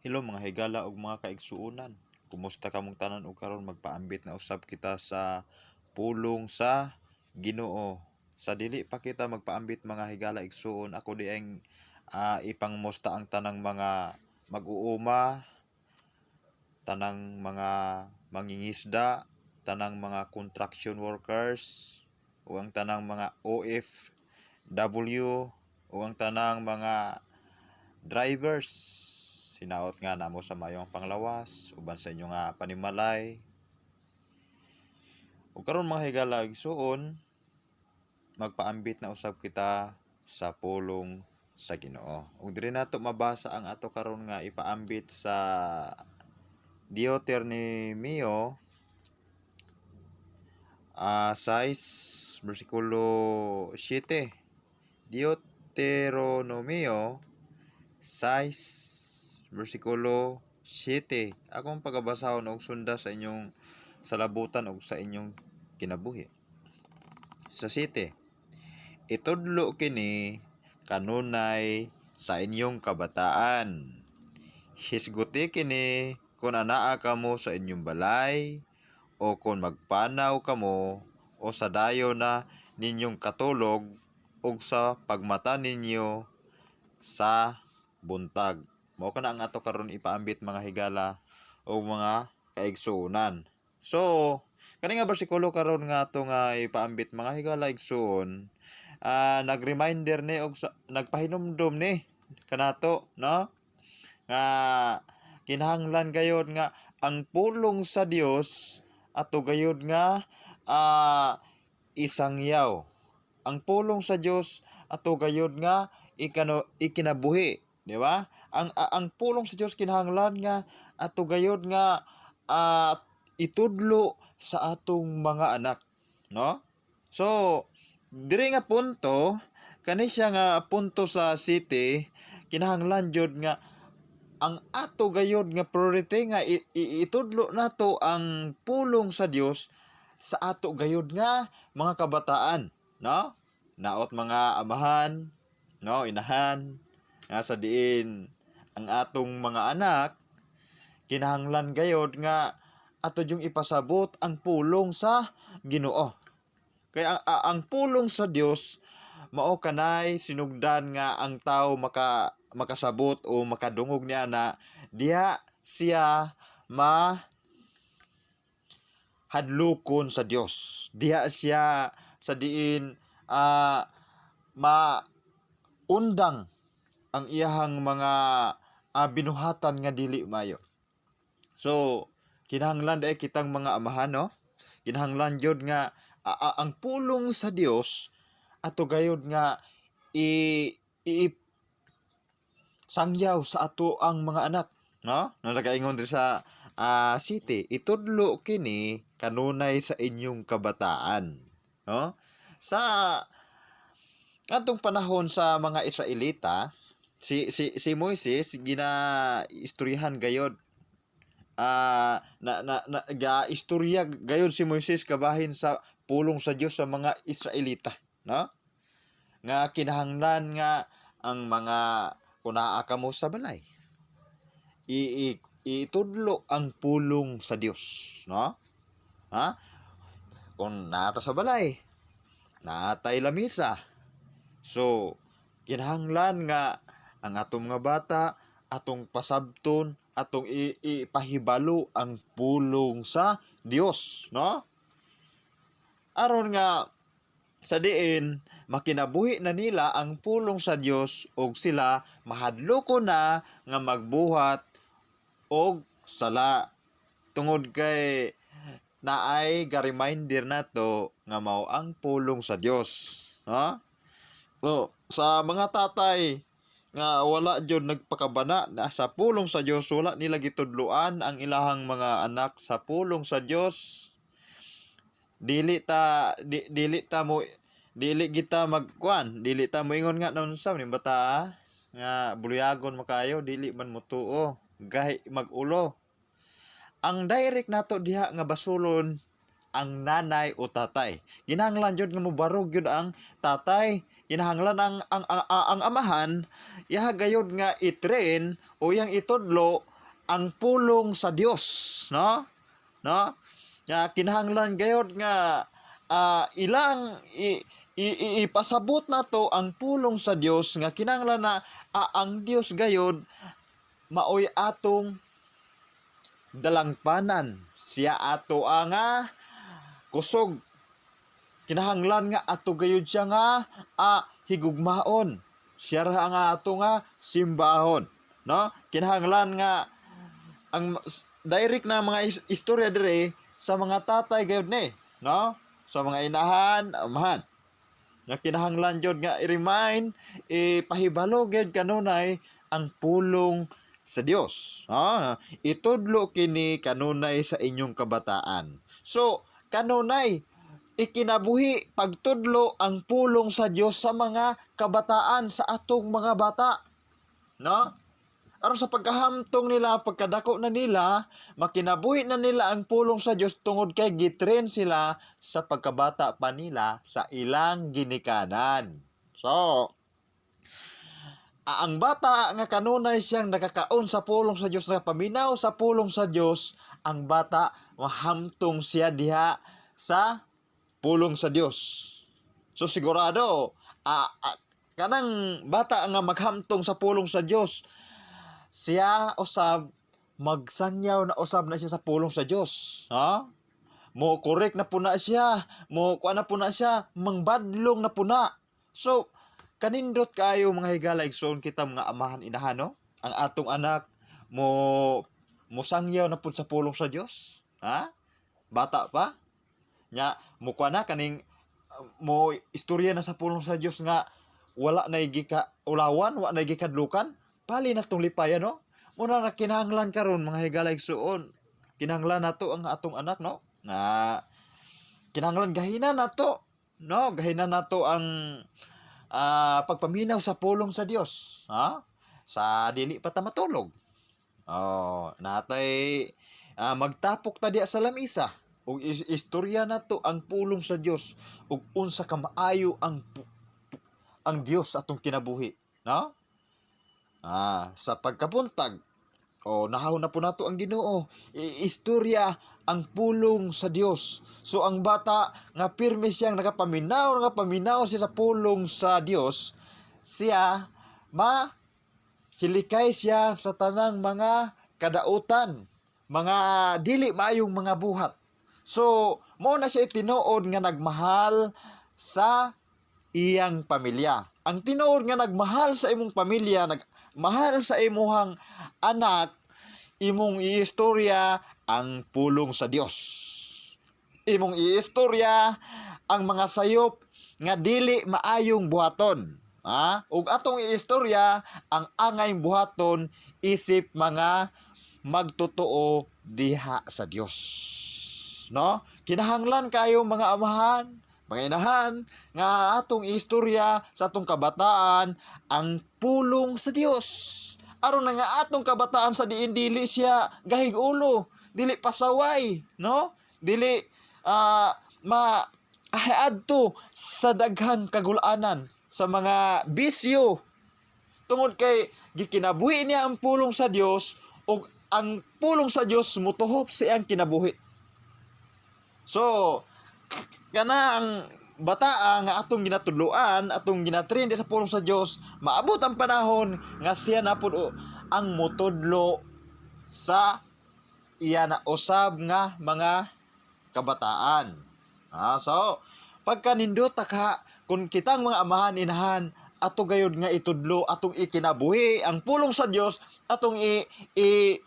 Hello, mga higala ug mga kaigsuonan. Kumusta kamong tanan? Og karon magpaambit na usab kita sa pulong sa Ginoo. Sa dili pa kita magpaambit, mga higala, igsuon, ako dieng ipangmusta ang tanang mga mag-uuma, tanang mga mangingisda, tanang mga construction workers, ug ang tanang mga OFW, ug ang tanang mga drivers. Hinaot nga namo sa mayong panglawas uban sa inyo nga panimalay. Ug karon, mga higala, igsuon, magpaambit na usab kita sa pulong sa Ginoo. Ug diri nato mabasa ang ato karon nga ipaambit sa Deuteronomio 6 bersikulo 7. Deuteronomio 6 bersikulo 7. Akong pagabasahon og sunda sa inyong salabutan og sa inyong kinabuhi. Sa 7: "Itudlo kini kanunay sa inyong kabataan. Hisguti kini kung anaa kamo sa inyong balay o kung magpanaw kamo o sa dayo na ninyong katulog ug sa pagmata ninyo sa buntag." Mao kana ang ato karon ipaambit, mga higala o mga kaigsuonan. So, kani nga bersikulo karon nga ato nga ipaambit, mga higala, igsuon, nag-reminder ni og nagpahinumdom ni kanato, no? Nga kinahanglan gayod nga ang pulong sa Dios ato gayod nga isangyaw. Ang pulong sa Dios ato gayod nga ikinabuhi, di ba? Ang pulong sa Dios kinahanglan nga ato gayod nga itudlo sa atong mga anak, no? So, diri nga punto, kani siya nga punto sa 7, kinahanglan jud nga ang ato gayod nga priority nga itudlo nato ang pulong sa Dios sa ato gayod nga mga kabataan, no? Naot mga amahan, no, inahan nga sa diin ang atong mga anak, kinahanglan gayod nga ato yung ipasabot ang pulong sa Ginoo. Kaya ang pulong sa Dios mao kanay sinugdan nga ang tao makasabot o makadungog niya na diha siya ma hadlokon sa Dios. Diha siya sa diin ma undang ang iyahang mga binuhatan nga dili mayo. So, kinahanglan dai kitang mga amahan, no? Kinahanglan jud nga ang pulong sa Dios ato gayud nga i, i sangyaw sa ato ang mga anak, no? No, nagaingon diri sa 7, "Itudlo kini kanunay sa inyong kabataan," no? Sa atong panahon sa mga Israelita, si Moises gina istoryahan gayod na, na, na ga istorya gayod si Moises kabahin sa pulong sa Dios sa mga Israelita, no? Nga kinahanglan nga ang mga kung naa kamo sa balay, itudlo ang pulong sa Dios, no? Ha? Kung naa ta sa balay, naatay lamisa. So, kinahanglan nga ang atong mga bata atong pasabton, atong ipahibalo ang pulong sa Dios, no? Aron nga sa diin makinabuhi na nila ang pulong sa Dios ug sila mahadloko na nga magbuhat og sala tungod kay naay ga-reminder nato nga mao ang pulong sa Dios, no? So, sa mga tatay nga wala jud nagpakabana na sa pulong sa Dios, wala nila gitudloan ang ilahang mga anak sa pulong sa Dios, dili ta di, dili ta mo dili kita magkuan, dili ta moingon nga naunsa ni bata nga buliyagon makayo, dili man motuo, gahi magulo. Ang direct nato diha nga basulon ang nanay o tatay. Kinahanglan jud nga mobarog jud ang tatay. Kinahanglan ang amahan yaha gayod nga i-train o iyang itudlo. ang pulong sa Dios, no? No? Nga kinahanglan gayod nga ilang ipasabot nato ang pulong sa Dios nga kinahanglan na ang Dios gayod maoy atong dalangpanan, siya ato ang kusog. Kinahanglan nga ato gayud siya nga higugmaon, siya ra ang ato nga simbahon, no? Kinahanglan nga ang direct na mga istorya dire sa mga tatay gayud ni, no? Sa mga inahan, amahan, nga kinahanglan jud nga i-remind, ipahibalo gyud kanunay ang pulong sa Dios. Itudlo kini kanunay sa inyong kabataan. So, kanunay ikinabuhi pagtudlo ang pulong sa Dios sa mga kabataan, sa atong mga bata. No? Aron sa pagkahamtong nila, pagkadako na nila, makinabuhi na nila ang pulong sa Dios tungod kay gitrain sila sa pagkabata pa nila sa ilang ginikanan. So, ang bata nga kanunay siyang nakakaon sa pulong sa Dios, nakapaminaw sa pulong sa Dios, ang bata mahamtong siya diha sa pulong sa Dios. So sigurado, kanang bata nga maghamtong sa pulong sa Dios, siya usab magsangyaw na usab na siya sa pulong sa Dios. Ha? Mo correct na po na siya, mo kuan na po na siya, mangbadlong na po na. So, kanindot kayo, mga higala igsoon, kita mga amahan, inahan, no? Ang atong anak mo mosangyaw na pud sa pulong sa Dios. Ha? Bata pa? Nya mo kuan na kaning mo istorya na sa pulong sa Dios nga wala na gika ulawan, wala na gikadlukan, pali na tong lipayan, no? Muna na kinahanglan karon, mga higala igsuon. Kinahanglan nato ang atong anak, no? Na kinahanglan gahina nato, no? Gahina nato ang pagpaminaw sa pulong sa Dios, ha? Sa dili pa ta matulog. Oh, natay magtapok ta diya sa lamisa ug istorya nato ang pulong sa Dios ug unsa ka maayo ang Dios sa atong kinabuhi, no? Sa pagkabuntag, o nahaw na po nato ang Ginoo, istorya ang pulong sa Dios. So ang bata nga pirmi siyang nakapaminaw siya sa pulong sa Dios, siya ma hilikay siya sa tanang mga kadautan, mga dili maayong mga buhat. So, mo na siya tinuod nga nagmahal sa iyang pamilya. Ang tinuod nga nagmahal sa imong pamilya, nagmahal sa imuhang anak, imong iistorya ang pulong sa Dios. Imong iistorya ang mga sayop nga dili maayong buhaton. Ha? Ug atong iistorya ang angay buhaton isip mga magtotoo diha sa Dios. No? Kinahanglan kayo, mga amahan, mga inahan, nga atong istorya sa atong kabataan ang pulong sa Dios. Aron na nga atong kabataan sa diin dili siya gahig ulo, dili pasaway, no? Dili ma adto sa daghang kagulanan, sa mga bisyo, tungod kay gikinabuhi niya ang pulong sa Dios ug ang pulong sa Dios mutuhop sa iyang kinabuhi. So, kana ang bataa nga atong ginatudloan, atong ginatrain sa pulong sa Dios, maabot ang panahon nga siya na pud ang mutudlo sa iya na usab nga mga kabataan. So, pagka nindot ka kung kitang mga amahan, inahan, ato gayod nga itudlo, atong ikinabuhi ang pulong sa Dios, atong i, i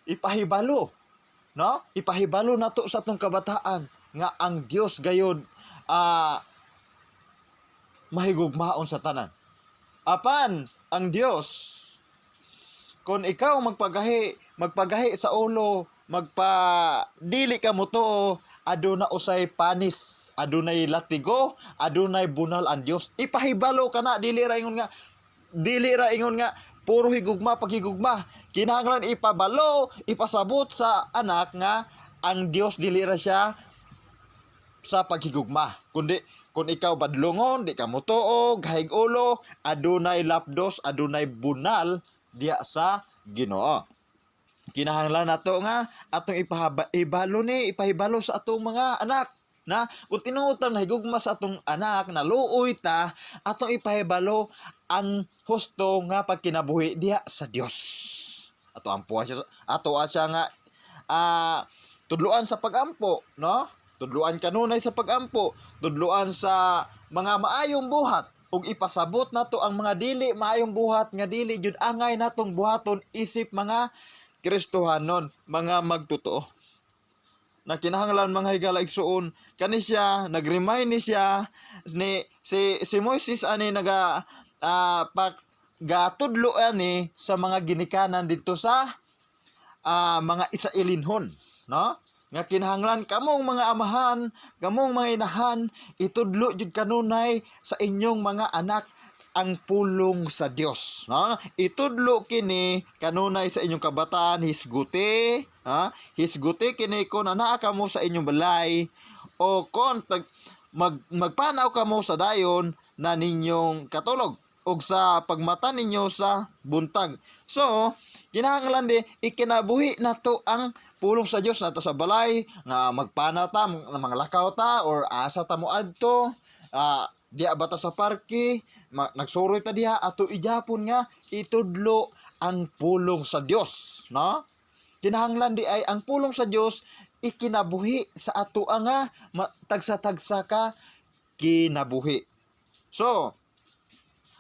ipahibalo, no? Ipahibalo nato sa atong kabataan nga ang Dios gayod mahigugmaon sa tanan. Apan ang Dios, kung ikaw magpagahi, magpagahi sa ulo, magpa dili ka mo tuo, aduna usay panis, adunay latigo, adunay bunal ang Dios. Ipahibalo ka na, dili ra ingon nga puro higugma paghigugma. Kinahanglan ipabalo, ipasabot sa anak nga ang Dios dili ra siya sa paghigugma. Kundi kung ikaw badlongon, di ka motuo, gahig ulo, adunay lapdos, adunay bunal diya sa Ginoo. Kinahanglan nato nga atong ipahaba ibalo ni ipahibalo sa atong mga anak na kung tinuod tang nahigugma sa atong anak, na luoy ta, atong ipahibalo ang husto nga pagkinabuhi diha sa Dios. Ato ampuan siya, ato siya nga tudluan sa pagampo, no? Tudluan kanunay sa pagampo, tudluan sa mga maayong buhat ug ipasabot nato ang mga dili maayong buhat nga dili jud angay natong buhaton isip mga Kristohanon, mga magtotoo. Na kinahanglan, mga higala igsuon, kani siya nag-remind ni siya ni si si Moises ani naga pak gatudlo ani sa mga ginikanan didto sa mga Israelinhon, no? Nga kinahanglan kamong mga amahan, kamong mga inahan, itudlo jud kanunay sa inyong mga anak ang pulong sa Dios, no? Itudlo kini kanunay sa inyong kabataan, hisguti, ha? Hisguti kini kon anaa kamo sa inyong balay o kon pag magpanaw kamo sa dayon na ninyong katulog ug sa pagmata ninyo sa buntag. So, kinahanglan di ikinabuhi nato ang pulong sa Dios nato sa balay nga magpanaw ta, mga lakaw ta or asa ta mo adto, diya ba ta sa parke, nagsuroy ta diha, ato ijapon nga itudlo ang pulong sa Dios, no? Kinahanglan di ay ang pulong sa Dios ikinabuhi sa ato nga tagsa-tagsa ka kinabuhi. So,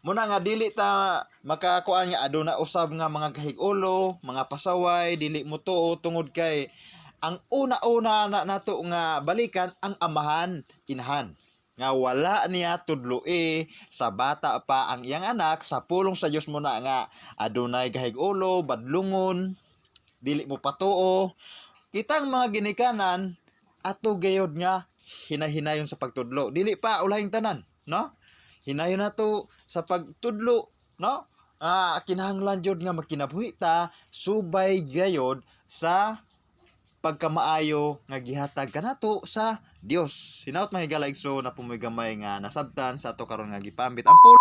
muna nga dili ta makakuan nga aduna usab nga mga kahig-ulo, mga pasaway, dili mo tuo tungod kay ang una-una na nato nga balikan ang amahan, inahan nga wala niya tudloi sa bata pa ang iyang anak sa pulong sa Dios. Mo na nga adunay gahig-ulo, badlungon, dili mo patuo. Kitang mga ginikanan, ato gayod nga hinahinayon sa pagtudlo. Dili pa ulahing tanan, no? Hinayon nato sa pagtudlo, no? Kinahanglan jud nga magkinabuhi ta subay gayod sa pagkamaayo nga gihatag kanato sa Dios. Hinaut, mga higala igsoon, na pumoy gamay nga nasabtan sa ato karon nga gipambit ang pulong.